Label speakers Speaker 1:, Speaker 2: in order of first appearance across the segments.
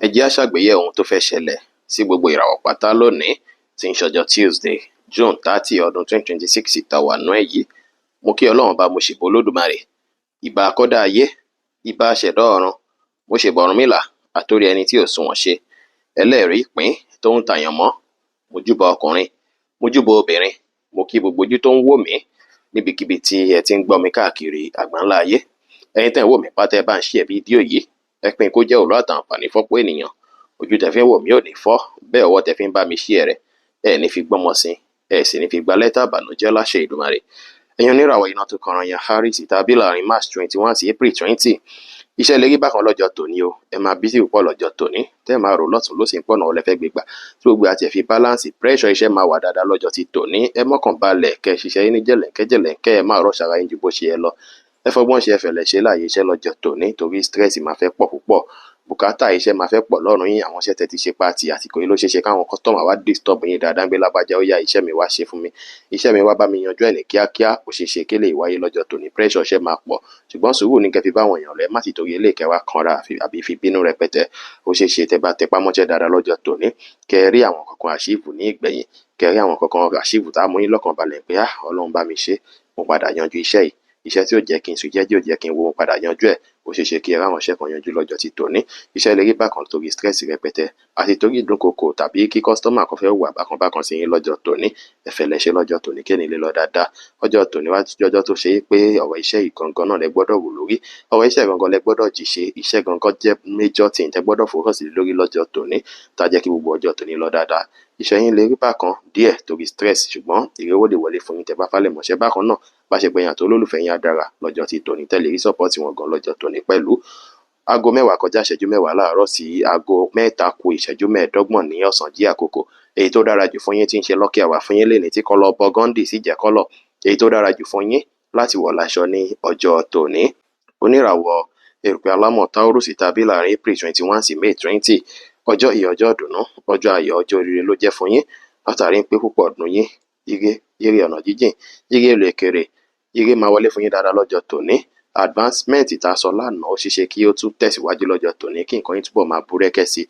Speaker 1: Ẹ jẹ́ á ṣàgbéyẹ̀wò ohun tó fẹ́ ṣẹlẹ̀ sí gbogbo ìràwọ̀ pátá lónìí tí ń ṣọjọ́ Tuesday, June 30, ọdún 2026 tá a wà nú ẹ̀ yìí. Mo kí Ọlọ́run bá, mo ṣèbà Olódùmarè, ìbà akọ́dá ayé, ìbà aṣẹ̀dá ọ̀run, mo ṣèbà Ọ̀rúnmìlà, àtórí ẹni tí ò sunwọ̀n ṣe, ẹlẹ́rìí ìpín tó ń tàyàn mọ́. Mo júbà ọkùnrin, mo júbà obìnrin, mo kí gbogbo ojú tó ń wò mí níbikíbi tí ẹ ti ń gbọ́ mi káàkiri àgbáńlá ayé. Ẹ̀yin tẹ́ ń wò mí pátá, ẹ bá ń share fídíò yìí, ẹ pín kó jẹ́ òlú àtàǹfààní fọ́pọ̀ ènìyàn. Ojú tẹ́ fi ń wò mí ò ní fọ́, bẹ́ẹ̀ ọwọ́ tẹ́ fi ń bá mi share rẹ̀, ẹ ní fi gbọ́mọ sí, ẹ sì ní fi gba lẹ́tà ìbànújẹ́ láṣẹ Èdùmàrè. Ẹ̀yin oníràwọ̀ iná tó kanran yan Aries tàbí láàrin March 21 sí April 20, iṣẹ́ lè rí bákan lọ́jọ́ tòní o. Ẹ máa busy púpọ̀ lọ́jọ́ tòní, tẹ́ ẹ máa rò lọ́tún lósì pọ̀nà ọ̀lẹ́fẹ́ gbégbà tí gbogbo àti ẹ̀ fi balance. Pressure iṣẹ́ máa wà dáadáa lọ́jọ́ ti tòní. Ẹ mọ́kàn balẹ̀ kẹ́ ẹ ṣiṣẹ́ yín ní jẹ̀lẹ̀ńkẹ́ jẹ̀lẹ̀ńkẹ́, ẹ máa rush ara yín ju bó ṣe yẹ lọ. Ẹ fọgbọ́n ṣe, ẹ fẹ̀lẹ̀ ṣe láàyè iṣẹ́ lọ́jọ́ tòní, torí stress máa fẹ́ pọ̀ púpọ̀, bùkátà iṣẹ́ máa fẹ́ pọ̀ lọ́rùn yín. Àwọn iṣẹ́ tẹ́ ti ṣe pàtì, àsìkò yìí ló ṣeé ṣe káwọn customer wá disturb yín dáadáa, gbé lágbájá, ó yá, iṣẹ́ mi wá ṣe fún mi, iṣẹ́ mi wá bá mi yanjú ẹ̀ ní kíákíá. Ó ṣeé ṣe kí lè wáyé lọ́jọ́ tòní. Pressure iṣẹ́ máa pọ̀, ṣùgbọ́n sùúrù ní kẹ́ fi báwọn èèyàn rẹ̀, má sì torí eléyìí kẹ́ wá kanra àbí fi bínú rẹpẹtẹ. Ó ṣeé ṣe tẹ́ bá tẹpá mọ́ṣẹ́ dáadáa lọ́jọ́ tòní, kẹ́ rí àwọn kankan achieve ní ìgbẹ̀yìn, kẹ́ rí àwọn kankan achieve tá a mú yín lọ́kàn balẹ̀ pé, ah, Ọlọ́run bá mi ṣe, mo padà yanjú iṣẹ́ yìí, iṣẹ́ tí ó jẹ́ kí n sùn jẹ́, tí ó jẹ́ kí n wo, mo padà yanjú ẹ̀. Ó ṣeé ṣe kí ẹ ráwọn iṣẹ́ kan yanjú lọ́jọ́ ti tòní. Iṣẹ́ lè rí bákan torí stress rẹpẹtẹ àti torí ìdúnkokò tàbí kí customer kan fẹ́ wà bákan bákan sí yín lọ́jọ́ tòní. Ẹ fẹ̀lẹ̀ ṣe lọ́jọ́ tòní kí ni lè lọ dáadáa. Ọjọ́ tòní wá jọjọ́ tó ṣe é pé ọ̀rọ̀ iṣẹ́ yìí gangan náà lẹ gbọ́dọ̀ wò lórí, ọ̀rọ̀ iṣẹ́ gangan lẹ gbọ́dọ̀ jí ṣe, iṣẹ́ gangan jẹ́ major thing tẹ gbọ́dọ̀ focus lórí lọ́jọ́ tòní, tá jẹ́ kí gbogbo ọjọ́ tòní lọ dáadáa. Iṣẹ́ yín lè rí bákan díẹ̀ torí stress, ṣùgbọ́n èrè owó lè wọlé fún yín tẹ́ bá falẹ̀ mọ́ṣẹ́. Bákan náà, bá ṣe pé èèyàn tó lólùfẹ́ yín á dára lọ́jọ́ ti tòní, tẹ́ lè rí support wọn gan lọ́jọ́ tòní pẹ̀lú. Aago 9:40 láàárọ̀ sí aago 2:35 ní ọ̀sán jí àkókò. Èyí tó dára jù fún yín tí ń ṣe lucky hour fún yín lénìí tí colour burgundy sì jẹ́ colour èyí tó dára jù fún yín láti wọ̀ láṣọ ní ọjọ́ tòní. Oníràwọ̀ erùpẹ̀ alámọ̀ Taurus tàbí láàrin April 21 sí May 20, ọjọ́ yìí ọjọ́ ìdùnnú, ọjọ́ ayọ̀, ọjọ́ oríire ló jẹ́ fún yín, látàrí pé púpọ̀ ọdún yín ire, ire ọ̀nà jíjìn, ire ìlú òkèèrè, ire máa wọlé fún yín dáadáa lọ́jọ́ tòní. Advancement tá a sọ lánàá, ó ṣeéṣe kí ó tún tẹ̀síwájú lọ́jọ́ tòní, kí nǹkan yín túbọ̀ máa búrẹ́kẹ́ sí,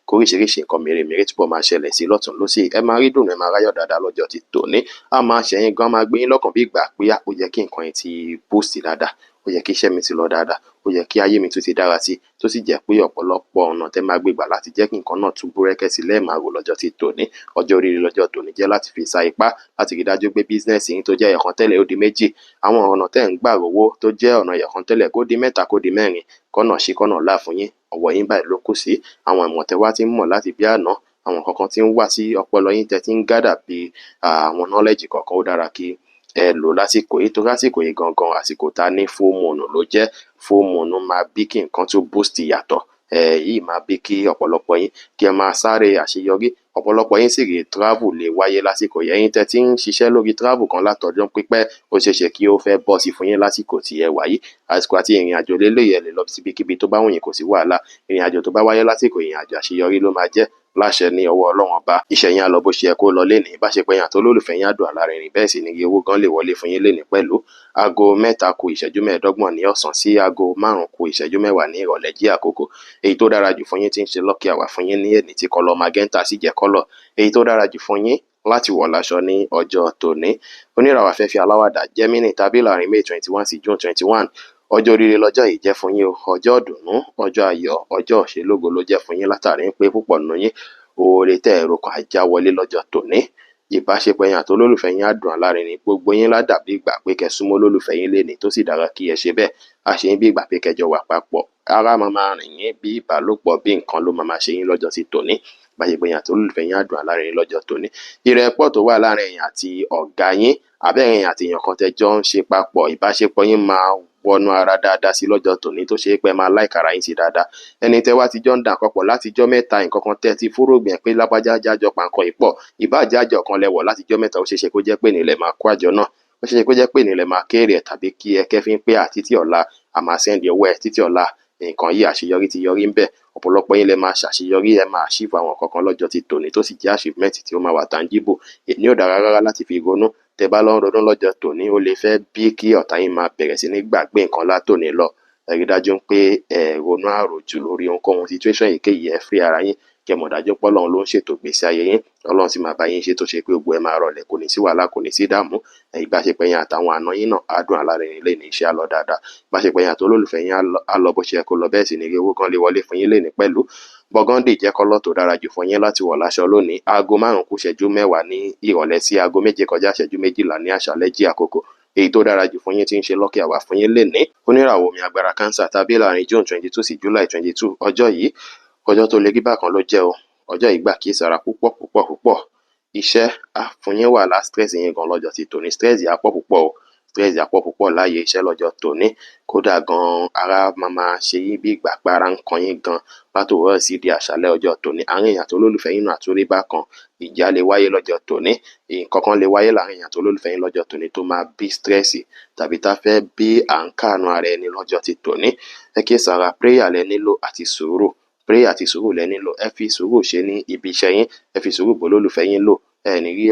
Speaker 1: kóríṣiríṣi nǹkan mèremère túbọ̀ máa ṣẹlẹ̀ sí lọ́tún lósì. Ẹ máa rí dùnú, ẹ máa ráyọ̀ dáadáa lọ́jọ́ ti tòní. A máa ṣẹ̀yìn gan, máa gbé yín lọ́kàn bí ìgbà pé ó yẹ kí nǹkan yín ti boost dáadáa, ó yẹ kí iṣẹ́ mi ti lọ dáadáa, ó yẹ kí ayé mi tún ti dára sí, tó sì jẹ́ pé ọ̀pọ̀lọpọ̀ ọ̀nà tẹ́ máa gbé gbà láti jẹ́ kí nǹkan náà tún búrẹ́kẹ́ sí lẹ́ẹ̀ máa rò lọ́jọ́ ti tòní. Ọjọ́ oríire lọ́jọ́ tòní jẹ́ láti fi sa ipá láti rí dájú pé business yín tó jẹ́ ẹyọ̀kan tẹ́lẹ̀ ó di méjì, àwọn ọ̀nà tẹ́ ń gbà rówó tó jẹ́ ọ̀nà ẹyọ̀kan tẹ́lẹ̀ kó di mẹ́ta, kó di mẹ́rin, kọ́nà ṣí kọ́nà là fún yín. Ọwọ́ yín báyìí ló kù sí. Àwọn ìmọ̀ tẹ́ wá ti ń mọ̀ láti bí àná, àwọn kankan tí ń wá sí ọpọlọ yín tẹ́ ti ń gather bí àwọn knowledge kọ̀ọ̀kan, ó dára kí ẹ lò lásìkò yìí, torí àsìkò yìí gangan àsìkò tá ní full moon ló jẹ́. Full moon máa bí kí nǹkan tún boost yàtọ̀. Ẹ yìí máa bí kí ọ̀pọ̀lọpọ̀ yín kí ẹ máa sáré àṣeyọrí. Ọ̀pọ̀lọpọ̀ yín sì rèé, travel lè wáyé lásìkò yẹn. Ẹ̀yin tẹ́ ti ń ṣiṣẹ́ lórí travel kan látọdún pípẹ́, ó ṣeé ṣe kí ó fẹ́ bọ́ sí fún yín lásìkò tí ẹ wà yìí. Àsìkò àti ìrìn àjò lélẹ́yìí, ẹ lè lọ síbikíbi tó bá wù yín, kò sí wàhálà. Ìrìn àjò tó bá wáyé lásìkò, ìrìn àjò àṣeyọrí ló máa jẹ́ láṣẹ ní ọwọ́ Ọlọ́run Ọba. Iṣẹ́ yín á lọ bó ṣe yẹ kó lọ lénìí. Bá ṣe pé èèyàn tó lólùfẹ́ yín á dùn alárinrin, bẹ́ẹ̀ sì ni owó gan lè wọlé fún yín lénìí pẹ̀lú. Aago 2:35 ní ọ̀sán sí aago 5:50 ní ìrọ̀lẹ́ jí àkókò. Èyí tó dára jù fún yín tí ń ṣe lucky hour fún yín ní èní tí colour magenta sì jẹ́ colour èyí tó dára jù fún yín láti wọ̀ láṣọ ní ọjọ́ tòní. Oníràwọ̀ afẹ́fẹ́ aláwàdà Gemini tàbí láàrin May 21 sí June 21, ọjọ́ oríire lọ́jọ́ yìí jẹ́ fún yín o. Ọjọ́ ìdùnnú, ọjọ́ ayọ̀, ọjọ́ òṣèlógo ló jẹ́ fún yín, látàrí pé púpọ̀ nínú yín, oore tẹ́ ẹ̀rọ kan ajá wọlé lọ́jọ́ tòní. Ìbáṣepọ̀ ẹ̀yin àti olólùfẹ́ yín á dùn alárinrin, gbogbo yín lá dàbí ìgbà pé kẹ́ súnmọ́ olólùfẹ́ yín lénìí, tó sì dára kí ẹ ṣe bẹ́ẹ̀. A ṣe yín bí ìgbà pé kẹjọ wà papọ̀, ara máa máa rìn yín bí ìbálòpọ̀, bí nǹkan ló máa máa ṣe yín lọ́jọ́ ti tòní. Ìbáṣepọ̀ ẹ̀yin àti olólùfẹ́ yín á dùn alárinrin lọ́jọ́ tòní. Ìrẹ́pọ̀ tó wà láàrin ẹ̀yin àti ọ̀gá yín, àbẹ́rẹ́ ẹ̀yin àti èèyàn kan tẹ́ jọ ń ṣe papọ̀, ìbáṣepọ̀ yín máa wọnú ara dáadáa sí lọ́jọ́ tòní, tó ṣe é pé máa like ara yín sí dáadáa. Ẹni tẹ́ wá ti jọ ń dà nǹkan pọ̀ látijọ́ mẹ́ta, nǹkan kan tẹ́ ti fúrògbìn pé lágbájá jájọ pàǹkan yìí pọ̀, ìbáàjẹ́ àjọ kan lẹ́wọ̀ látijọ́ mẹ́ta, ó ṣeé ṣe kó jẹ́ pé nílẹ̀ máa kó àjọ náà, ó ṣeé ṣe kó jẹ́ pé nílẹ̀ máa kéré ẹ̀, tàbí kí ẹ kẹ́fín pé àtítí ọ̀la a máa send owó ẹ̀, títí ọ̀la nǹkan yìí àṣeyọrí ti yọrí ń bẹ̀. Ọ̀pọ̀lọpọ̀ yín lẹ máa ṣàṣeyọrí, ẹ máa achieve àwọn nǹkan kan lọ́jọ́ ti tòní tó sì jẹ́ achievement tí ó máa wà tangible. Èní ò dára rárá láti fi ronú. Tẹ́ bá lọ ń ronú lọ́jọ́ tòní, ó lè fẹ́ bí kí ọ̀tá yín máa bẹ̀rẹ̀ sí ní gbàgbé nǹkan látòní lọ. Ẹ rí dájú pé ẹ ronú àròjù lórí ohunkóhun, situation èyíkéyìí. Ẹ free ara yín, kẹ́ mọ̀ dájú pé Ọlọ́run ló ń ṣètò ìgbésí ayé yín. Ọlọ́run sì máa bá yín ṣe tó ṣe pé gbogbo ẹ máa rọlẹ̀, kò ní sí wàhálà, kò ní sí ìdààmú. Ìbáṣepọ̀ yín àtàwọn àna yín náà á dùn alárinrin lénìí, iṣẹ́ á lọ dáadáa. Ìbáṣepọ̀ yín àti olólùfẹ́ yín á lọ bó ṣe yẹ kó lọ, bẹ́ẹ̀ sì ni owó gan lè wọlé fún yín lénìí pẹ̀lú. Burgundy jẹ́ colour tó dára jù fún yín láti wọ̀ láṣọ lónìí. Aago 5 kù ìṣẹ́jú 10 ní ìrọ̀lẹ́ sí aago 6:42 ní àṣálẹ́ jí àkókò. Èyí tó dára jù fún yín tí ń ṣe lucky hour fún yín lénìí. Oníràwọ̀ omi agbára Cancer tàbí láàrin June 22 sí July 22. Ọjọ́ yìí, ọjọ́ tó le rí bákan ló jẹ́ o. Ọjọ́ yìí gbà kíyèsára púpọ̀ púpọ̀ púpọ̀. Iṣẹ́ á fún yín wàhálà, stress yín gan lọ́jọ́ ti tòní. Stress á pọ̀ púpọ̀ o. Stress á pọ̀ púpọ̀ láàyè iṣẹ́ lọ́jọ́ tòní. Kódà gan, ara máa máa ṣe yín bí ìgbà pé ara ń kan yín gan látòwúrọ̀ sí di àṣálẹ́ ọjọ́ tòní. Àárín èèyàn àti olólùfẹ́ yín náà tún rí bákan. Ìjà lè wáyé lọ́jọ́ tòní. Nǹkan kan lè wáyé láàrin èèyàn àti olólùfẹ́ yín lọ́jọ́ tòní tó máa bí stress tàbí tá fẹ́ bí à ń káàánú ara ẹni lọ́jọ́ ti tòní. Ẹ kíyèsára, prayer lẹ nílò àti sùúrù. Prayer àti sùúrù lẹ nílò. Ẹ fi sùúrù ṣe ní ibi iṣẹ́ yín. Ẹ fi sùúrù bá olólùfẹ́ yín lò. Ẹ ní rí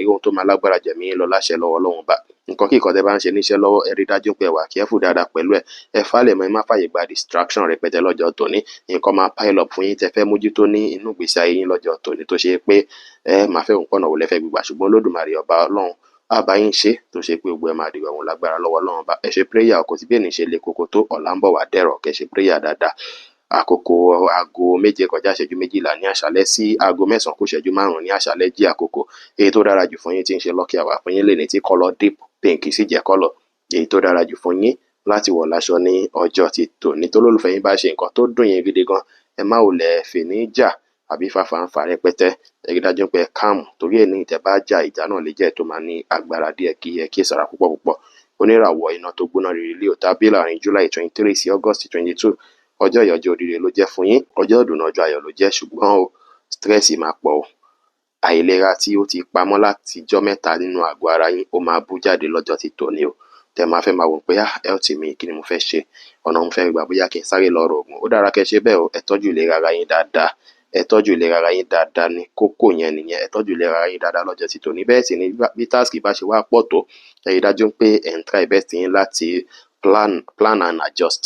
Speaker 1: ohun tó máa lágbára jẹ̀mí yín lọ láṣẹ lọ́wọ́ Ọlọ́run bá. Nǹkan kí nǹkan tẹ́ bá ń ṣe níṣẹ́ lọ́wọ́, ẹ rí dájú pé ẹ wà careful dáadáa pẹ̀lú ẹ̀. Ẹ fálẹ̀ mọ́, ẹ má fàyè gba distraction rẹpẹtẹ lọ́jọ́ tòní. Nǹkan máa pile up fún yín tẹ́ fẹ́ mójútó ní inú ìgbésí ayé yín lọ́jọ́ tòní tó ṣe pé ẹ máa fẹ́ òun pọ̀nà wo lẹ fẹ́ gbígbà, ṣùgbọ́n Olódùmarè ọba Ọlọ́run á bá yín ṣe tó ṣe pé gbogbo ẹ máa dìrọ̀rùn ọ̀hún lágbára lọ́wọ́ Ọlọ́run bá. Ẹ ṣe prayer, kò sí bí ènìyàn ṣe le koko tó, ọ̀la ń bọ̀ wá dẹ̀rọ̀. Kẹ́ ṣe prayer dáadáa. Àkókò aago 6:42 ní àṣálẹ́ sí aago 9:55 ní àṣálẹ́ jí àkókò. Èyí tó dára jù fún yín tí ń ṣe lucky hour fún yín lénìí tí colour deep pink sì jẹ́ colour èyí tó dára jù fún yín láti wọ̀ láṣọ ní ọjọ́ ti tòní. Tó lólùfẹ́ yín bá ṣe nǹkan tó dùn yín gidi gan, ẹ má wulẹ̀ fìní jà àbí fàfàǹfà rẹpẹtẹ. Ẹ rí dájú pé ẹ calm, torí èní tẹ́ bá jà, ìjà náà lè jẹ́ tó máa ní agbára díẹ̀, kí ẹ kíyèsára púpọ̀ púpọ̀. Oníràwọ̀ iná tó gbóná rere Leo tàbí láàrin July 23 sí August 22. Ọjọ́ yìí, ọjọ́ oríire ló jẹ́ fún yín, ọjọ́ ìdùnnú, ọjọ́ ayọ̀ ló jẹ́, ṣùgbọ́n o stress máa pọ̀ o. Àìlera tí ó ti pamọ́ látijọ́ mẹ́ta nínú àgọ́ ara yín, ó máa bú jáde lọ́jọ́ ti tòní o. Tẹ́ máa fẹ́ máa wò pé, ah, health mi, kí ni mo fẹ́ ṣe, ọ̀nà mo fẹ́ gbà, bóyá kí n sáré lọ rògùn. Ó dára kẹ́ ṣe bẹ́ẹ̀ o. Ẹ tọ́jú ìlera ara yín dáadáa. Ẹ tọ́jú ìlera ara yín dáadáa ní kókó yẹn nìyẹn. Ẹ tọ́jú ìlera ara yín dáadáa lọ́jọ́ ti tòní. Bẹ́ẹ̀ sì ni bí task bá ṣe wá pọ̀ tó, ẹ rí dájú pé ẹ̀ ń try best yín láti plan and adjust.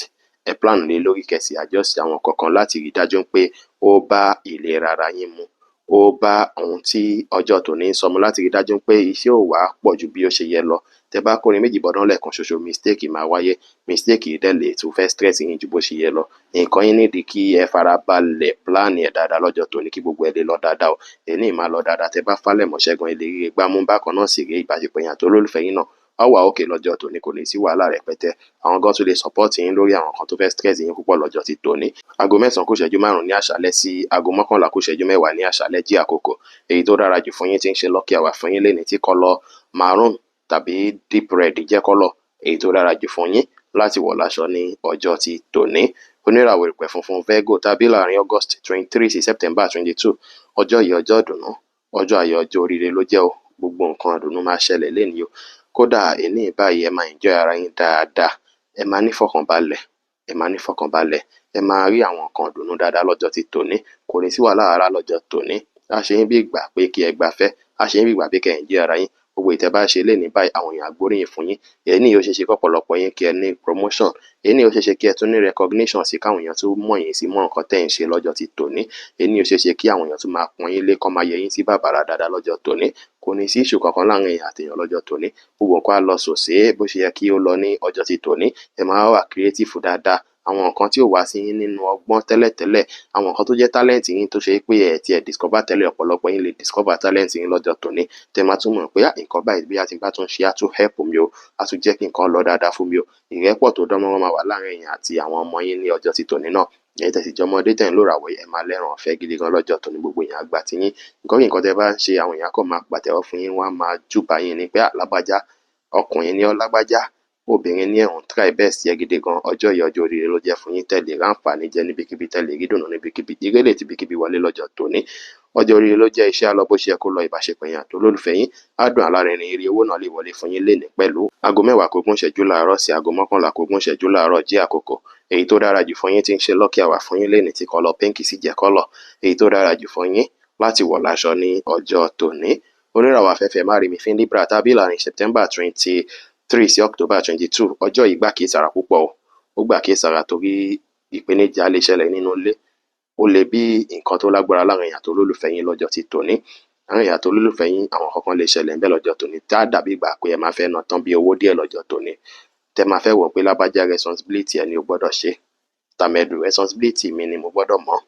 Speaker 1: Ẹ plan lé lórí, kẹ́ sì adjust àwọn kọ̀ọ̀kan láti rí dájú pé ó bá ìlera ara yín mu, ó bá ohun tí ọjọ́ tòní ń sọ mu, láti rí dájú pé iṣẹ́ ò wá pọ̀ ju bí ó ṣe yẹ lọ. Tẹ́ bá kórin méjì bọ́dán lẹ́ẹ̀kan ṣoṣo, mistake máa wáyé. Mistake yìí dẹ̀ lè tún fẹ́ stress yín ju bó ṣe yẹ lọ. Nǹkan yín nídìí kí ẹ farabalẹ̀ plan ẹ̀ dáadáa lọ́jọ́ tòní kí gbogbo ẹ lè lọ dáadáa o. Èní máa lọ dáadáa. Tẹ́ bá falẹ̀ mọ́ ṣẹ́gun, ẹ lè rí gbámú. Bákan náà sì rí ìbáṣepọ̀ yín àti olólùfẹ́ yín náà á wà okay lọ́jọ́ tòní, kò ní sí wàhálà rẹpẹtẹ. Àwọn gan tún lè support yín lórí àwọn kan tó fẹ́ stress yín púpọ̀ lọ́jọ́ ti tòní. Aago 9:45 ní àṣálẹ́ sí aago 10:50 ní àṣálẹ́ jí àkókò. Èyí tó dára jù fún yín tí ń ṣe lucky hour fún yín lénìí tí colour maroon tàbí deep red jẹ́ colour èyí tó dára jù fún yín láti wọ̀ láṣọ ní ọjọ́ ti tòní. Oníràwọ̀ ìpẹ́ funfun Virgo tàbí láàrin August 23 sí September 22. Ọjọ́ yìí, ọjọ́ ìdùnnú, ọjọ́ ayọ̀, ọjọ́ oríire ló jẹ́ o. Gbogbo nǹkan ìdùnnú máa ṣẹlẹ̀ lénìí o. Kódà èní báyìí, ẹ máa enjoy ara yín dáadáa. Ẹ máa ní fọkànbalẹ̀, ẹ máa ní fọkànbalẹ̀. Ẹ máa rí àwọn nǹkan ìdùnnú dáadáa lọ́jọ́ ti tòní. Kò ní sí wàhálà rárá lọ́jọ́ tòní. Á ṣe yín bí ìgbà pé kí ẹ gbafẹ́, á ṣe yín bí ìgbà pé kí ẹ enjoy ara yín. Gbogbo ìtẹ́ bá ṣe lénìí báyìí, àwọn èèyàn á gbóríyìn fún yín. Èní yìí, ó ṣeé ṣe kọ́pọ̀lọpọ̀ yín kí ẹ ní promotion. Èní yìí, ó ṣeé ṣe kí ẹ tún ní recognition sí, káwọn èèyàn tún mọ̀ yín sí mọ́ nǹkan tẹ́ ẹ̀ ń ṣe lọ́jọ́ ti tòní. Èní yìí, ó ṣeé ṣe kí àwọn èèyàn tún máa pọ́n yín lé, kán máa yẹ yín sí bàbàrà dáadáa lọ́jọ́ tòní. Kò ní sí issue kankan láàrin èèyàn àti èèyàn lọ́jọ́ tòní. Gbogbo nǹkan á lọ sòsé bó ṣe yẹ kí ó lọ ní ọjọ́ ti tòní. Ẹ máa wà creative dáadáa. Àwọn nǹkan tí ò wá sí yín nínú ọgbọ́n tẹ́lẹ̀tẹ́lẹ̀, àwọn nǹkan tó jẹ́ talent yín tó ṣe pé ẹ ti ẹ̀ discover tẹ́lẹ̀, ọ̀pọ̀lọpọ̀ yín lè discover talent yín lọ́jọ́ tòní. Tẹ́ máa tún mọ̀ pé, ah, nǹkan báyìí, bí a ti bá tún ṣe, á tún help mi o, á tún jẹ́ kí nǹkan lọ dáadáa fún mi o. Ìrẹ́pọ̀ tó dán mọ́rán máa wà láàrin ẹ̀yin àti àwọn ọmọ yín ní ọjọ́ ti tòní náà. Ẹ̀yin tẹ́ sì jẹ́ ọmọdé tẹ́ ń lò ràwọ̀ yìí, ẹ máa lẹ́ràn ọ̀fẹ́ gidi gan lọ́jọ́ tòní. Gbogbo èèyàn á gbà tí yín. Nǹkan kí nǹkan tẹ́ bá ń ṣe, àwọn èèyàn á kàn máa pàtẹ́wọ́ fún yín, wọ́n á máa júbà yín ní pé, ah, lágbájá ọkùnrin ni ọ́, lágbájá obìnrin ní, ẹ̀ ń try best yẹ gidi gan. Ọjọ́ yìí, ọjọ́ oríire ló jẹ́ fún yín. Tẹ́ lè ráǹfààní jẹ níbikíbi, tẹ́ lè rí dùnnú níbikíbi, ire lè tibikíbi wọlé lọ́jọ́ tòní. Ọjọ́ oríire ló jẹ́. Iṣẹ́ á lọ bó ṣe yẹ kó lọ. Ìbáṣepọ̀ yín àti olólùfẹ́ yín á dùn alárinrin. Ire owó náà lè wọlé fún yín lénìí pẹ̀lú. Aago 9:40 láàárọ̀ sí aago 10:40 láàárọ̀ jí àkókò. Èyí tó dára jù fún yín tí ń ṣe lucky hour fún yín lénìí tí colour pink sì jẹ́ colour èyí tó dára jù fún yín láti wọ̀ láṣọ ní ọjọ́ tòní. Oníràwọ̀ afẹ́fẹ́ má rí mi fín Libra tàbí láàrin September 23 sí October 22. Ọjọ́ yìí gbà kí ìsàrà púpọ̀ o. Ó gbà kíyèsára torí ìpèníjà lè ṣẹlẹ̀ nínú ilé. Ó lè bí nǹkan tó lágbára láàrin ẹ̀yin àti olólùfẹ́ yín lọ́jọ́ ti tòní. Láàrin ẹ̀yin àti olólùfẹ́ yín, àwọn nǹkan kan lè ṣẹlẹ̀ ńbẹ̀ lọ́jọ́ tòní tá dàbí ìgbà pé ẹ máa fẹ́ na tán bí owó díẹ̀ lọ́jọ́ tòní. Tẹ máa fẹ́ wò pé lágbájá, responsibility ẹ ni o gbọ́dọ̀ ṣe. Tàmẹ̀dù, responsibility mi ni mo gbọ́dọ̀ mọ̀.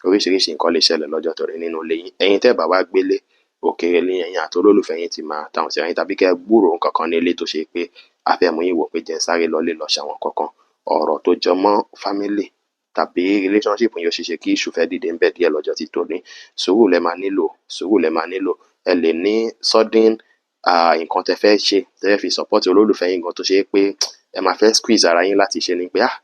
Speaker 1: Oríṣiríṣi nǹkan lè ṣẹlẹ̀ lọ́jọ́ tòní nínú ilé yín. Ẹ̀yin tẹ́ bá wá gbélé, òkèèrè ni ẹ̀yin àti olólùfẹ́ yín ti máa tàwọn síra yín, tàbí kẹ́ gbúròó nǹkan kan ní ilé tó ṣe pé a fẹ́ mú yín wò pé jẹ́ ń sáré lọlé lọ ṣe àwọn nǹkan kan. Ọ̀rọ̀ tó jọ mọ́ family tàbí relationship yín, ó ṣeé ṣe kí issue fẹ́ dìde ńbẹ̀ díẹ̀ lọ́jọ́ ti tòní. Sùúrù lẹ máa nílò, sùúrù lẹ máa nílò. Ẹ lè ní sudden nǹkan tẹ fẹ́ ṣe, tẹ fẹ́ fi support olólùfẹ́ yín gan, tó ṣe pé ẹ máa fẹ́ squeeze ara yín láti ṣe ni pé, ah,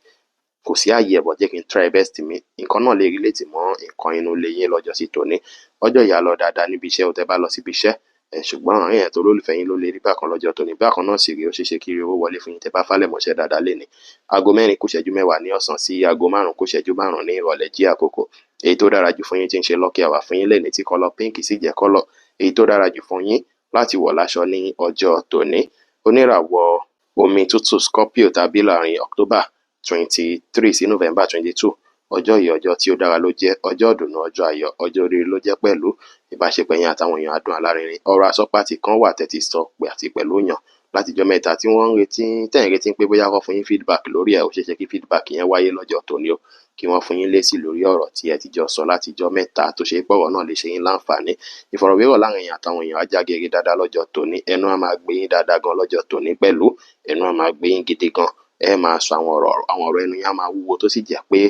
Speaker 1: kò sí ààyè ẹ̀, but jẹ́ kí n try best mi. Nǹkan náà lè relate mọ́ nǹkan inú ilé yín lọ́jọ́ sí tòní. Ọjọ́ yìí á lọ dáadáa níbi iṣẹ́ o, tẹ́ bá lọ síbi iṣẹ́ ẹ̀, ṣùgbọ́n àárín ẹ̀yin àti olólùfẹ́ yín ló lè rí bákan lọ́jọ́ tòní. Bákan náà sì rí, ó ṣeé ṣe kí owó wọlé fún yín tẹ́ bá falẹ̀ mọ́ṣẹ́ dáadáa lénìí. 3:50 ní ọ̀sán sí 4:55 ní ìrọ̀lẹ́ jí àkókò. Èyí tó dára jù fún yín tí ń ṣe lucky hour fún yín lénìí, tí colour pink sì jẹ́ colour èyí tó dára jù fún yín láti wọ̀ láṣọ ní ọjọ́ tòní. Oníràwọ̀ omi tútù Scorpio tàbí láàrin October 23 sí November 22. Ọjọ́ yìí, ọjọ́ tí ó dára ló jẹ́, ọjọ́ ìdùnnú, ọjọ́ ayọ̀, ọjọ́ oríire ló jẹ́ pẹ̀lú. Ìbáṣepọ̀ ẹ̀yin àtàwọn èèyàn adùn alárinrin. Ọ̀rọ̀ àsọpatì kan wà tẹ́ ti sọ pé àti pẹ̀lú yàn látijọ́ mẹ́ta tí wọ́n ń retí, tẹ́ ń retí pé bóyá wọ́n fún yín feedback lórí ẹ̀. Ó ṣeé ṣe kí feedback yẹn wáyé lọ́jọ́ tòní o, kí wọ́n fún yín lésì lórí ọ̀rọ̀ tí ẹ ti jọ sọ látijọ́ mẹ́ta, tó ṣe pé ọ̀rọ̀ náà lè ṣe yín láǹfààní. Ìfọ̀rọ̀wérọ̀ láàrin ẹ̀yin àtàwọn èèyàn á já geere dáadáa lọ́jọ́ tòní. Ẹnu á máa gbé yín dáadáa gan lọ́jọ́ tòní pẹ̀lú. Ẹnu á máa gbé yín gidi gan. Ẹ máa sọ àwọn ọ̀rọ̀, àwọn ọ̀rọ̀ ẹnu yín á máa wúwo, tó sì jẹ́ pé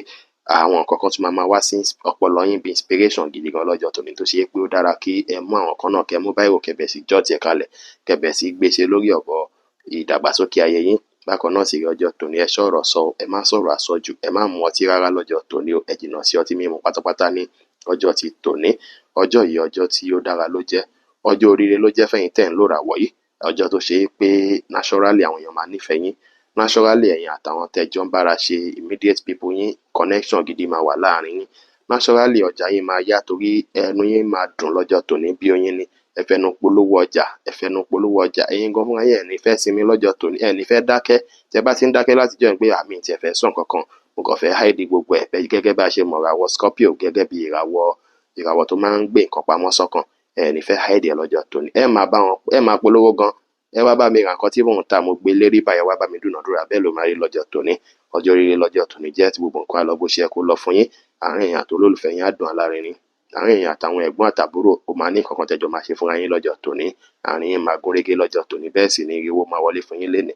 Speaker 1: àwọn nǹkan kan tún máa máa wá sí ọpọlọ yín bí inspiration gidi gan lọ́jọ́ tòní, tó ṣe pé ó dára kí ẹ mú àwọn kan náà, kẹ́ mú báírò, kẹ́ bẹ̀ sí jot ẹ̀ kalẹ̀, kẹ́ bẹ̀ sí gbéṣe lórí ọ̀rọ̀ ìdàgbàsókè ayé yín. Bákan náà sì rí, ọjọ́ tòní, ẹ ṣọ̀rọ̀ sọ, ẹ má sọ̀rọ̀ àsọjù, ẹ má mu ọtí rárá lọ́jọ́ tòní o. Ẹ jìnnà sí ọtí mímu pátápátá ní ọjọ́ ti tòní. Ọjọ́ yìí, ọjọ́ tí ó dára ló jẹ́, ọjọ́ oríire ló jẹ́ fẹ́yin tẹ́ ń lò ràwọ̀ yìí. Ọjọ́ tó ṣe é pé naturally àwọn èèyàn máa nífẹ̀ẹ́ yín. Naturally, ẹ̀yin àtàwọn tẹ́ jọ ń bára ṣe, immediate people yín, connection gidi máa wà láàrin yín. Naturally, ọjà yín máa yá torí ẹnu yín máa dùn lọ́jọ́ tòní bí oyin ni. Ẹ fẹnu polówó ọjà, ẹ fẹnu polówó ọjà. Ẹ̀yin gan fúnra yín, ẹ ní fẹ́ sinmi lọ́jọ́ tòní, ẹ ní fẹ́ dákẹ́. Tẹ́ bá ti ń dákẹ́ látijọ́ yìí pé àmì tí ẹ fẹ́ sọ nǹkan kan, mo kàn fẹ́ hide gbogbo ẹ̀ bẹ́ẹ̀, gẹ́gẹ́ bá ṣe mọ̀ ìràwọ̀ Scorpio gẹ́gẹ́ bí ìràwọ̀ tó máa ń gbé nǹkan pamọ́ sọ́kàn, ẹ ní fẹ́ hide ẹ lọ́jọ́ tòní. Ẹ máa bá wọn, ẹ máa polówó gan. Ẹ wá bá mi ra nǹkan tí mò ń ta, mo gbé lérí báyìí, wá bá mi dúnàádúrà. Bẹ́ẹ̀ ló máa rí lọ́jọ́ tòní. Ọjọ́ oríire lọ́jọ́ tòní jẹ́, tí gbogbo nǹkan á lọ bó ṣe yẹ kó lọ fún yín. Àárín ẹ̀yin àti olólùfẹ́ yín á dùn alárinrin. Àárín ẹ̀yin àtàwọn ẹ̀gbọ́n àtàbúrò, ó máa ní nǹkan kan tẹ́jọ máa ṣe fúnra yín lọ́jọ́ tòní. Àárín yín máa gúnrégé lọ́jọ́ tòní, bẹ́ẹ̀ sì ni owó máa wọlé fún yín lénìí.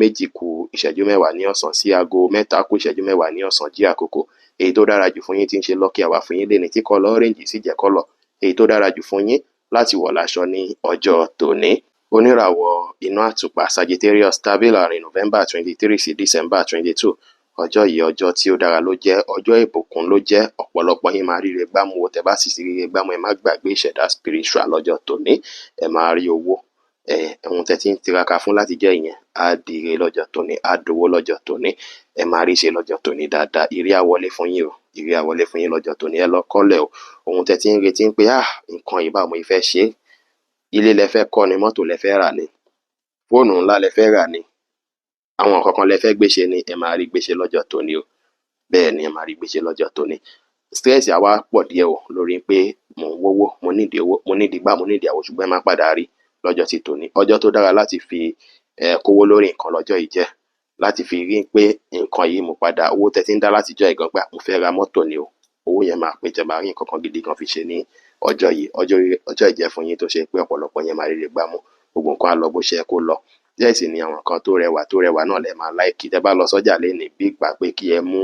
Speaker 1: 2:50 ní ọ̀sán sí 3:50 ní ọ̀sán jí àkókò. Èyí tó dára jù fún yín tí ń ṣe lucky hour fún yín lénìí, tí colour orange sì jẹ́ colour èyí tó dára jù fún yín láti wọ̀ láṣọ ní ọjọ́ tòní. Oníràwọ̀ iná àtùpà Sagittarius tàbí láàrin November 23 sí December 22. Ọjọ́ yìí, ọjọ́ tí ó dára ló jẹ́, ọjọ́ ìbùkún ló jẹ́. Ọ̀pọ̀lọpọ̀ yín máa ríre gbámú o. Tẹ́ bá sì ti ríre gbámú, ẹ má gbàgbé ìṣẹ̀dá spiritual lọ́jọ́ tòní. Ẹ máa rí owó ẹ. Ohun tẹ́ ti ń tiraka fún láti jẹ́ ìyẹn á dire lọ́jọ́ tòní, á dowó lọ́jọ́ tòní. Ẹ máa rí ṣe lọ́jọ́ tòní dáadáa. Ire á wọlé fún yín o, ire á wọlé fún yín lọ́jọ́ tòní. Ẹ lọ kọ́lẹ̀ o. Ohun tẹ́ ti ń retí pé, ah, nǹkan yìí, báwo mo fẹ́ ṣe é? Ilé lẹ fẹ́ kọ́ ni, mọ́tò lẹ fẹ́ rà ni, fóònù ńlá lẹ fẹ́ rà ni, àwọn nǹkan kan lẹ fẹ́ gbé ṣe ni, ẹ máa rí gbé ṣe lọ́jọ́ tòní o. Bẹ́ẹ̀ ni, ẹ máa rí gbé ṣe lọ́jọ́ tòní. Stress á wá pọ̀ díẹ̀ o lórí pé mò ń wówó, mo nídìí owó, mo nídìí gbá, mo nídìí àwo, ṣùgbọ́n ẹ máa padà rí lọ́jọ́ ti tòní. Ọjọ́ tó dára láti fi kówó lórí nǹkan lọ́jọ́ yìí jẹ́, láti fi rí pé nǹkan yìí mo padà owó tẹ́ ti ń dá látijọ́ yìí gan pé mo fẹ́ ra mọ́tò ni o, owó yẹn máa pé, tẹ́ máa rí nǹkan kan gidi gan fi ṣe ní ọjọ́ yìí. Ọjọ́ ọjọ́ ìjẹ́ fún yín tó ṣe pé ọ̀pọ̀lọpọ̀ yẹn máa ríre gbámú, gbogbo nǹkan á lọ bó ṣe yẹ kó lọ. Bẹ́ẹ̀ sì ni àwọn nǹkan tó rẹwà tó rẹwà náà lẹ máa like. Tẹ́ bá lọ sọ́jà lénìí, bí ìgbà pé kí ẹ mú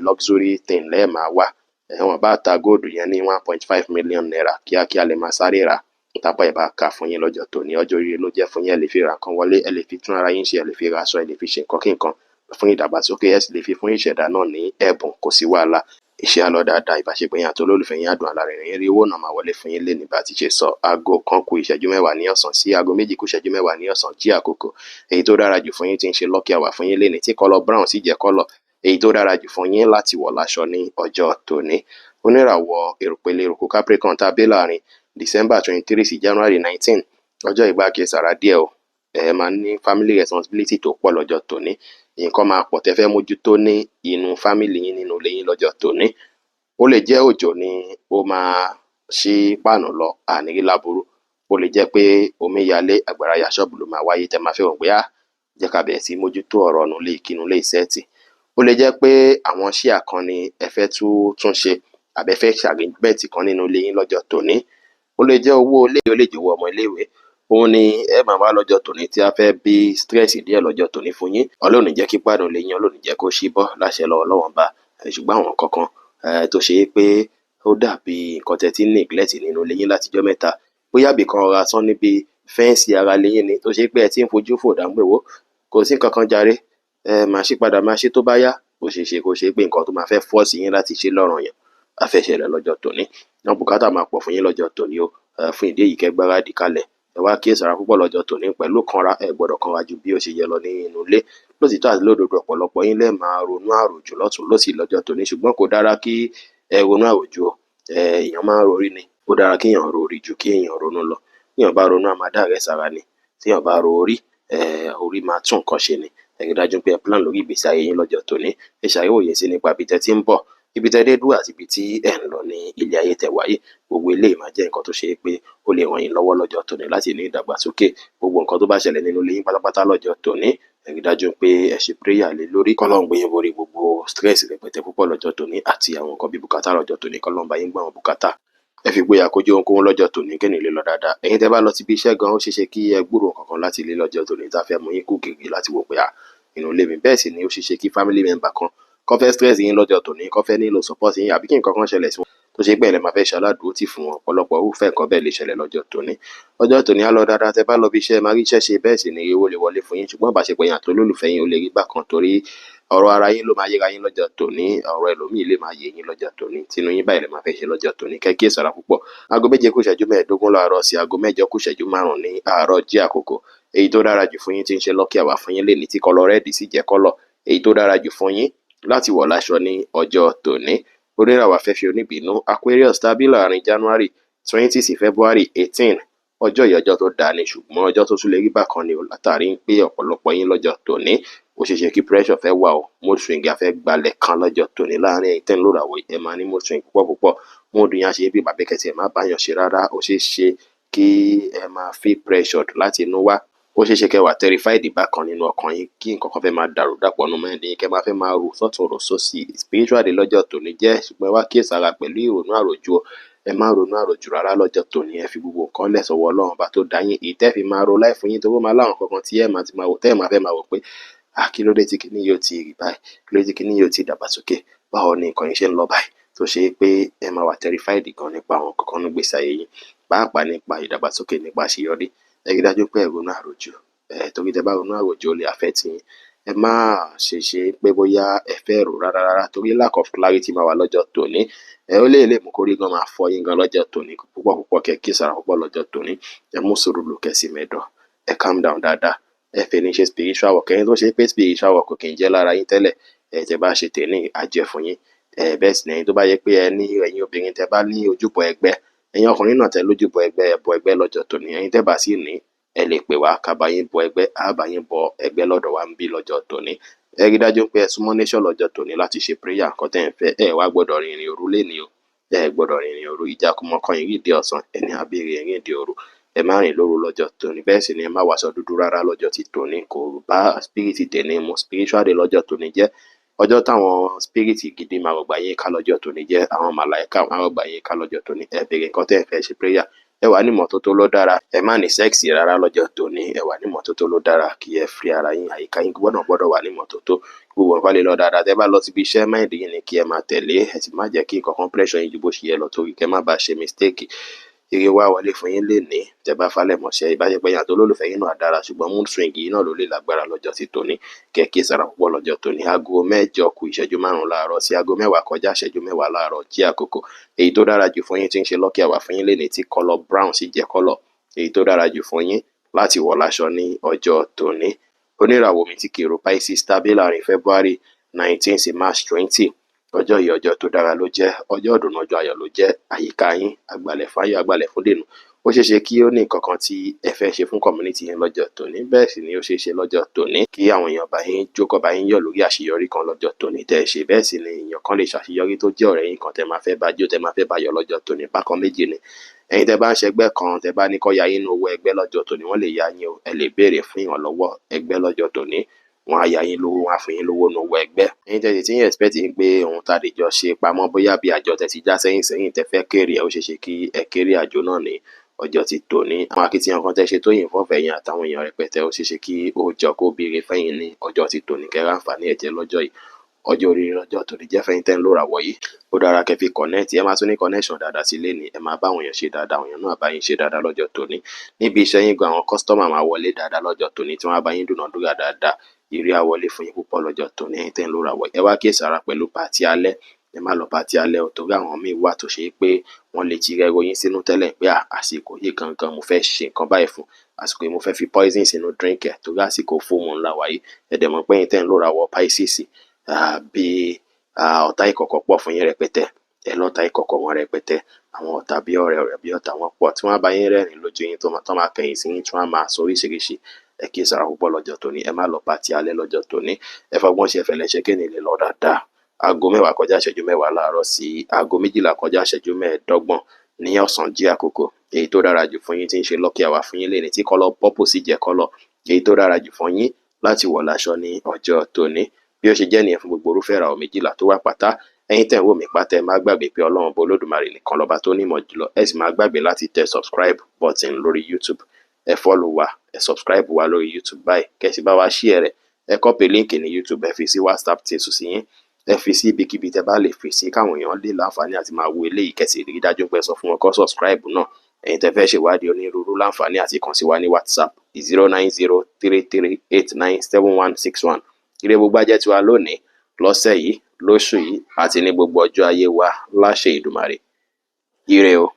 Speaker 1: luxury thing lẹ́ẹ̀ máa wá. Wọ́n bá ta gold yẹn ní ₦1.5 million, kíákíá lẹ máa sáré rà tápá ẹ̀ bá ka fún yín lọ́jọ́ tòní. Ọjọ́ oríire ló jẹ́ fún yín. Ẹ lè fi ra nǹkan wọlé, ẹ lè fi tún ara yín ṣe, ẹ lè fi ra aṣọ, ẹ lè fi ṣe nǹkan kí nǹkan fún ìdàgbàsókè, ẹ sì lè fi fún ìṣẹ̀dá náà ní ẹ̀bùn. Kò sí wàhálà, iṣẹ́ á lọ dáadáa. Ìbáṣepọ̀ yín àti olólùfẹ́ yín á dùn alárinrin. Rí owó náà máa wọlé fún yín lénìí bá ti ṣe sọ. 1:50 ní ọ̀sán sí 2:40 ní ọ̀sán jí àkókò. Èyí tó dára jù fún yín tí ń ṣe lucky hour fún yín lénìí, tí colour brown sì jẹ́ colour èyí tó dára jù fún yín láti wọ̀ láṣọ ní ọjọ́ tòní. Oníràwọ̀ èrùpẹ̀lẹ̀ eruku Capricorn tàbí láàrin December 23 sí January 19. Ọjọ́ ìgbà kẹsàrà díẹ̀ o. Ẹ máa ní family responsibility tó pọ̀ lọ́jọ́ tòní. Nǹkan máa pọ̀ tẹ́ fẹ́ mójútó ní inú family yín, nínú ilé yín lọ́jọ́ tòní. Ó lè jẹ́ òjò ni ó máa ṣí páànù lọ, àní rí láburú. Ó lè jẹ́ pé omi yalé, àgbàrá ya ṣọ́ọ̀bù ló máa wáyé tẹ́ máa fẹ́ wò pé á jẹ́ ká bẹ̀rẹ̀ sí mójútó ọ̀rọ̀ inú ilé, kí inú ilé set. Ó lè jẹ́ pé àwọn chair kan ni ẹ fẹ́ tún ṣe, àbí ẹ fẹ́ ṣe arrangement kan nínú ilé yín lọ́jọ́ tòní. Ó lè jẹ́ owó ilé, ó lè jẹ́ owó ọmọ ilé ìwé. Òun ni ẹ máa wá lọ́jọ́ tòní tí a fẹ́ bí stress díẹ̀ lọ́jọ́ tòní fún yín. Ọlọ́run ò ní jẹ́ kí páànù ilé yín, Ọlọ́run ò ní jẹ́ kó ṣí bọ́ láṣẹ lọ́wọ́ Ọlọ́run ọba. Ṣùgbọ́n àwọn nǹkan kan tó ṣe é pé ó dàbí nǹkan tẹ́ tí ń neglect nínú ilé yín látijọ́ mẹ́ta. Bóyá ibìkan rọra sán níbi fence ara ilé yín ni tó ṣe pé ẹ tí ń fojú fò dá pé wò, kò sí nǹkan kan jàre. Màá ṣí padà, máa ṣe tó bá yá. Ó ṣe é ṣe kó ṣe pé nǹkan tó máa fẹ́ force yín láti ṣe lọ́ranyàn á fẹ́ ṣẹlẹ̀ lọ́jọ́ tòní. Àwọn bùkátà máa pọ̀ fún yín lọ́jọ́ tòní o. Fún ìdí èyí, kẹ́ gbáradì kalẹ̀. Ẹ wá kíyèsára púpọ̀ lọ́jọ́ tòní pẹ̀lú kanra. Ẹ gbọdọ̀ kanra ju bí ó ṣe yẹ lọ nínú ilé. Lótìtọ́ àti lódodo, ọ̀pọ̀lọpọ̀ yín lẹ máa ronú àròjù lọ́tùn lósì lọ́jọ́ tòní, ṣùgbọ́n kò dára kí ẹ ronú àròjù o. Èèyàn máa ń rorí ni. Ó dára kí èèyàn rorí ju kí èèyàn ronú lọ. Tí èèyàn bá ronú, a máa dá àárẹ̀ sára ni. Tí èèyàn bá ro orí, orí máa tún nǹkan ṣe ni. Ẹ rí dájú pé ẹ plan lórí ìgbésí ayé yín lọ́jọ́ tòní. Ẹ ṣàríwòye sí nípa ibi tẹ́ tí ń bọ̀, ibi tẹ́ dé dúró àti ibi tí ẹ̀ ń lọ ní ilé ayé tẹ́ wáyé. Gbogbo eléyìí máa jẹ́ nǹkan tó ṣe pé ó lè ràn yín lọ́wọ́ lọ́jọ́ tòní láti ní ìdàgbàsókè. Gbogbo nǹkan tó bá ṣẹlẹ̀ nínú ilé yín pátápátá lọ́jọ́ tòní, ẹ rí dájú pé ẹ ṣe prayer lé lórí. Kọ́lọ́run gbé yín borí gbogbo stress rẹpẹtẹ púpọ̀ lọ́jọ́ tòní àti àwọn nǹkan bí bùkátà lọ́jọ́ tòní. Kọ́lọ́run bá yín gbọ́ àwọn bùkátà. Ẹ fi ìgboyà kojú ohunkóhun lọ́jọ́ tòní kí lè lọ dáadáa. Ẹ̀yin tẹ́ bá lọ síbi iṣẹ́ gan, ó ṣeé ṣe kí ẹ gbúròó nǹkan kan láti ilé lọ́jọ́ tòní tá fẹ́ mú yín kú gìrì láti wò pé à inú ilé mi. Bẹ́ẹ̀ sì ni ó ṣeé ṣe kí family member kan kó fẹ́ stress yín lọ́jọ́ tòní, kó fẹ́ nílò support yín, àbí kí nǹkan kan ṣẹlẹ̀ sí wọn tó ṣe pé ẹ lè máa fẹ́ ṣe aládùúró tì fún wọn. Ọ̀pọ̀lọpọ̀ irúfẹ́ nǹkan bẹ́ẹ̀ lè ṣẹlẹ̀ lọ́jọ́ tòní. Ọjọ́ tòní á lọ dáadáa. Tẹ́ bá lọ ibi iṣẹ́, ẹ máa rí iṣẹ́ ṣe, bẹ́ẹ̀ sì ni owó lè wọlé fún yín. Ṣùgbọ́n ìbáṣepọ̀ yín àti olólùfẹ́ yín ó lè rí bákan torí ọ̀rọ̀ ara yín ló máa yéra yín lọ́jọ́ tòní. Ọ̀rọ̀ ẹlòmíì lè máa yé yín lọ́jọ́ tòní. Tinú yín báyìí lè máa fẹ́ ṣe lọ́jọ́ tòní. Kẹ́ kíyèsára púpọ̀. 7:45 láàárọ̀ sí 8:55 ní àárọ̀ jí àkókò. Èyí tó dára jù fún yín tí ń ṣe lucky hour fún yín lénìí tí colour red sì jẹ́ colour. Èyí tó dára jù fún yín láti wọ̀ láṣọ ní ọjọ́ tòní. Oníràwọ̀ afẹ́fẹ́ oníbínú Aquarius tàbí láàrin January 20 sí February 18. Ọjọ́ yìí ọjọ́ tó dáa ni, ṣùgbọ́n ọjọ́ tó tún lè rí bákan ni o, látàrí pé ọ̀pọ̀lọpọ̀ yín lọ́jọ́ tòní ó ṣeé ṣe kí pressure fẹ́ wà o. Mood swing a fẹ́ gbalẹ̀ kan lọ́jọ́ tòní láàrin ẹ̀yin tẹ́ ń lóràwọ̀. Ẹ máa ní mood swing púpọ̀ púpọ̀. Mood yín á ṣe bí bàbá kẹ́tì ẹ̀ má bá yàn ṣe rárá. Ó ṣeé ṣe kí ẹ máa feel pressured láti inú wá. Ó ṣeé ṣe kẹ́ wà terrified bákan nínú ọkàn yín, kí nǹkan kan fẹ́ máa dàrú dàpọ̀ nínú mind yín, kẹ́ máa fẹ́ máa rò sọ́tùn rò sósì. Spiritual day lọ́jọ́ tòní jẹ́, ṣùgbọ́n ẹ wá kíyèsára pẹ̀lú ìrònú àròjù o. Ẹ má ronú àròjù rárá lọ́jọ́ tòní. Ẹ fi gbogbo nǹkan lẹ̀ sọ́wọ́ Ọlọ́run ọba tó dá yín. Èyí tẹ́ fi máa ro life yín, torí ó máa láwọn nǹkan kan tí ẹ máa ti máa wò, tẹ́ ẹ máa fẹ́ máa wò pé ah, kí ló dé tí kíní yóò ti rí báyìí? Kí ló dé tí kíní yóò ti dàgbàsókè? Báwo ni nǹkan yìí ṣe ń lọ báyìí? Tó ṣe pé ẹ máa wà terrified gan nípa àwọn nǹkan kan nínú ìgbésí ayé yín, pàápàá nípa ìdàgbàsókè, nípa àṣeyọrí. Ẹ rí dájú pé ẹ ronú àròjù, torí tẹ́ bá ronú àròjù, ó lè affect yín. Ẹ má ṣe ṣe pé bóyá ẹ fẹ́ rò rárá rárá, torí lack of clarity máa wà lọ́jọ́ tòní. Ó lè mú kórí gan máa fọ́ yín gan lọ́jọ́ tòní púpọ̀ púpọ̀. Kẹ́ kíyèsára púpọ̀ lọ́jọ́ tòní. Ẹ mú sùúrù lò, kẹ́ sì mẹ́dọ̀. Ẹ calm down dáadáa. Ẹ fẹ́ ní ṣe spiritual work. Ẹ̀yin tó ṣe pé spiritual work kò kì í jẹ́ lára yín tẹ́lẹ̀, ẹ tẹ́ bá ṣe tèní, á jẹ́ fún yín. Bẹ́ẹ̀ sì ni ẹ̀yin tó bá yẹ pé ẹ ní, ẹ̀yin obìnrin tẹ́ bá ní ojúbọ ẹgbẹ́, ẹ̀yin ọkùnrin náà tẹ́ lójúbọ ẹgbẹ́, ẹ bọ ẹgbẹ́ lọ́jọ́ tòní. Ẹ̀yin tẹ́ bá sì ní, ẹ lè pè wá ká bá yín bọ ẹgbẹ́, á bá yín bọ ẹgbẹ́ lọ́dọ̀ wa ń bí lọ́jọ́ tòní. Ẹ rí dájú pé ẹ súnmọ́ nature lọ́jọ́ tòní láti ṣe prayer nǹkan tẹ́ ẹ̀ ń fẹ́. Ẹ wá gbọ́dọ̀ rìnrìn òru lénìí o. Ẹ gbọ́dọ̀ rìnrìn òru. Ìjákùmọ̀ kan ìrìndè ọ̀sán, ẹni àbèrè ìrìndè òru. Ẹ má rìn lóru lọ́jọ́ tòní. Bẹ́ẹ̀ sì ni ẹ má wàṣọ dúdú rárá lọ́jọ́ ti tòní. Kò bá spirit tèní mu. Spiritual day lọ́jọ́ tòní jẹ́ ọjọ́ táwọn spirit gidi máa rọ̀gbà yín ká lọ́jọ́ tòní jẹ́. Àwọn màláìka máa rọ̀gbà yín ká lọ́jọ́ tòní. Ẹ béèrè nǹkan tẹ́ ẹ fẹ́, ṣe prayer. Ẹ wà ní ìmọ́tótó ló dára. Ẹ má ní sex rárá lọ́jọ́ tòní. Ẹ wà ní ìmọ́tótó ló dára kí ẹ fi ara yín, àyíká yín gbọ́dọ̀ wà ní ìmọ́tótó. Gbogbo nǹkan lè lọ dáadáa. Tẹ́ bá lọ síbi iṣẹ́, mind yín ni kí ẹ máa tẹ̀lé. Ẹ sì má jẹ́ kí nǹkan kan pressure yín ju bó ṣe yẹ lọ, torí kẹ́ má bàa ṣe mistake. Ire wá wọlé fún yín lénìí. Tẹ́ bá falẹ̀ mọ́ṣẹ́, ìbáṣepọ̀ yín àti olólùfẹ́ yín náà dára, ṣùgbọ́n mood swing yìí náà ló lè lágbára lọ́jọ́ ti tòní. Kẹ́ kíyèsára púpọ̀ lọ́jọ́ tòní. 8:55 láàárọ̀ sí 9:10 láàárọ̀ jí àkókò. Èyí tó dára jù fún yín tí ń ṣe lucky hour fún yín lénìí tí colour brown sì jẹ́ colour. Èyí tó dára jù fún yín láti wọ̀ láṣọ ní ọjọ́ tòní. Oníràwọ̀ omi tí kì í ro Pisces tàbí láàrin February 19 sí March 20. Ọjọ́ yìí ọjọ́ tó dára ló jẹ́, ọjọ́ ìdùnnú, ọjọ́ ayọ̀ ló jẹ́. Àyíká yín, àgbàlẹ̀ fún ayọ̀, àgbàlẹ̀ fún dènù. Ó ṣeé ṣe kí ó ní nǹkan kan tí ẹ fẹ́ ṣe fún community yín lọ́jọ́ tòní. Bẹ́ẹ̀ sì ni ó ṣeé ṣe lọ́jọ́ tòní kí àwọn èèyàn bá yín jókòó, bá yín yọ̀ lórí àṣeyọrí kan lọ́jọ́ tòní tẹ́ ẹ ṣe. Bẹ́ẹ̀ sì ni èèyàn kan lè ṣàṣeyọrí tó jẹ́ ọ̀rẹ́ yín kan tẹ́ máa fẹ́ bá jó, tẹ́ máa fẹ́ bá yọ̀ lọ́jọ́ tòní. Bákan méjì ni, ẹ̀yin tẹ́ bá ń ṣẹgbẹ́ kan, tẹ́ bá ní kó ya yín nínú owó ẹgbẹ́ lọ́jọ́ tòní, wọ́n lè ya yín o. Ẹ lè béèrè fún ìrànlọ́wọ́ ẹgbẹ́ lọ́jọ́ tòní, wọ́n á ya yín lówó, wọ́n á fún yín lówó nínú owó ẹgbẹ́. Ẹ̀yin tẹ́ sì ti ń expect pé ohun tá a lè jọ ṣe pamọ́, bóyá bí àjọ tẹ́ ti já sẹ́yìn sẹ́yìn, tẹ́ fẹ́ kéré ẹ̀, ó ṣeé ṣe kí ẹ kéré àjò náà ní ọjọ́ ti tòní. Àwọn akitiyan kan tẹ́ ṣe tó involve ẹ̀yin àtàwọn èèyàn rẹpẹtẹ, ó ṣeé ṣe kí ó jọ kó béèrè fẹ́yìn ní ọjọ́ ti tòní, kẹ́ ráǹfààní ẹ̀ jẹ lọ́jọ́ yìí. Ọjọ́ oríire lọ́jọ́ tòní jẹ́ fẹ́yìn tẹ́ ń lò ràwọ̀ yìí. Ó dára kẹ́ fi connect, ẹ máa tún ní connection dáadáa sí lé ní, ẹ máa bá àwọn èèyàn ṣe dáadáa, àwọn èèyàn náà bá yín ṣe dáadáa lọ́jọ́ tòní. Níbi iṣẹ́ yín gan, àwọn customer máa wọlé dáadáa lọ́jọ́ tòní tí wọ́n á bá yín dúnàádúrà dáadáa. Ire á wọlé fún yín púpọ̀ lọ́jọ́ tòní, ẹ̀yin tẹ́ ń lò ràwọ̀ yìí. Ẹ wá kíyèsára pẹ̀lú party alẹ́. Ẹ má lọ party alẹ́ o, torí àwọn míì wà tó ṣe pé wọ́n lè ti rẹ́rọ yín sínú tẹ́lẹ̀ pé àsìkò yìí gangan mo fẹ́ ṣe nǹkan báyìí fún, àsìkò yìí mo fẹ́ fi poison sínú drink ẹ̀, torí àsìkò full moon la wà yìí. Ẹ dẹ̀ mọ̀ pé ẹ̀yin tẹ́ ń lò ràwọ̀ Pisces, bí ọ̀tá ìkọ̀kọ̀ pọ̀ fún yín rẹpẹtẹ. Ẹ lọ́tá ìkọ̀kọ̀ wọn rẹpẹtẹ. Àwọn ọ̀tá bí ọ̀rẹ́, ọ̀rẹ́ bí ọ̀tá, wọn pọ̀ tí wọ́n bá yín rẹ́rìn lójú yín, tó máa kẹ̀yìn sí yín, tí wọ́n máa sọ oríṣiríṣi. Ẹ kíyèsára púpọ̀ lọ́jọ́ tòní. Ẹ má lọ party alẹ́ lọ́jọ́ tòní. Ẹ fọgbọ́n ṣe ẹfẹ̀lẹ́ ṣe kéènì lè lọ dáadáa. Aago 10:40 láàárọ̀ sí aago 12:25 ní ọ̀sán jí àkókò. Èyí tó dára jù fún yín tí ń ṣe lucky hour fún yín lénìí, tí colour purple sì jẹ́ colour èyí tó dára jù fún yín láti wọ̀ láṣọ ní ọjọ́ tòní. Bí ó ṣe jẹ́ nìyẹn fún gbogbo irúfẹ́ ìràwọ̀ 12 tó wà pátá. Ẹ̀yin tẹ́ ń wò mí pátá, ẹ má gbàgbé pé Ọlọ́run ọba Olódùmarè nìkan lọ́ba tó nímọ̀ jùlọ. Ẹ sì má gbàgbé láti tẹ subscribe button lórí YouTube. Ẹ follow wa, ẹ subscribe wa lórí YouTube báyìí, kẹ́ sì bá wa share rẹ̀. Ẹ copy link ní YouTube, ẹ fi sí WhatsApp status yín, ẹ fi sí ibikíbi tẹ́ bá lè fi sí, káwọn èèyàn lè láǹfààní àti máa wo eléyìí. Kẹ́ sì rí dájú pé ẹ sọ fún wọn kó subscribe náà. Ẹ̀yin tẹ́ fẹ́ ṣèwádìí onírúurú, láǹfààní àti kàn sí wa ní WhatsApp 09033897161. Ire gbogbo á jẹ́ tiwa lónìí, lọ́sẹ̀ yìí, lóṣù yìí àti ní gbogbo ọjọ́ ayé wa láṣẹ Èdùmàrè. Ire o.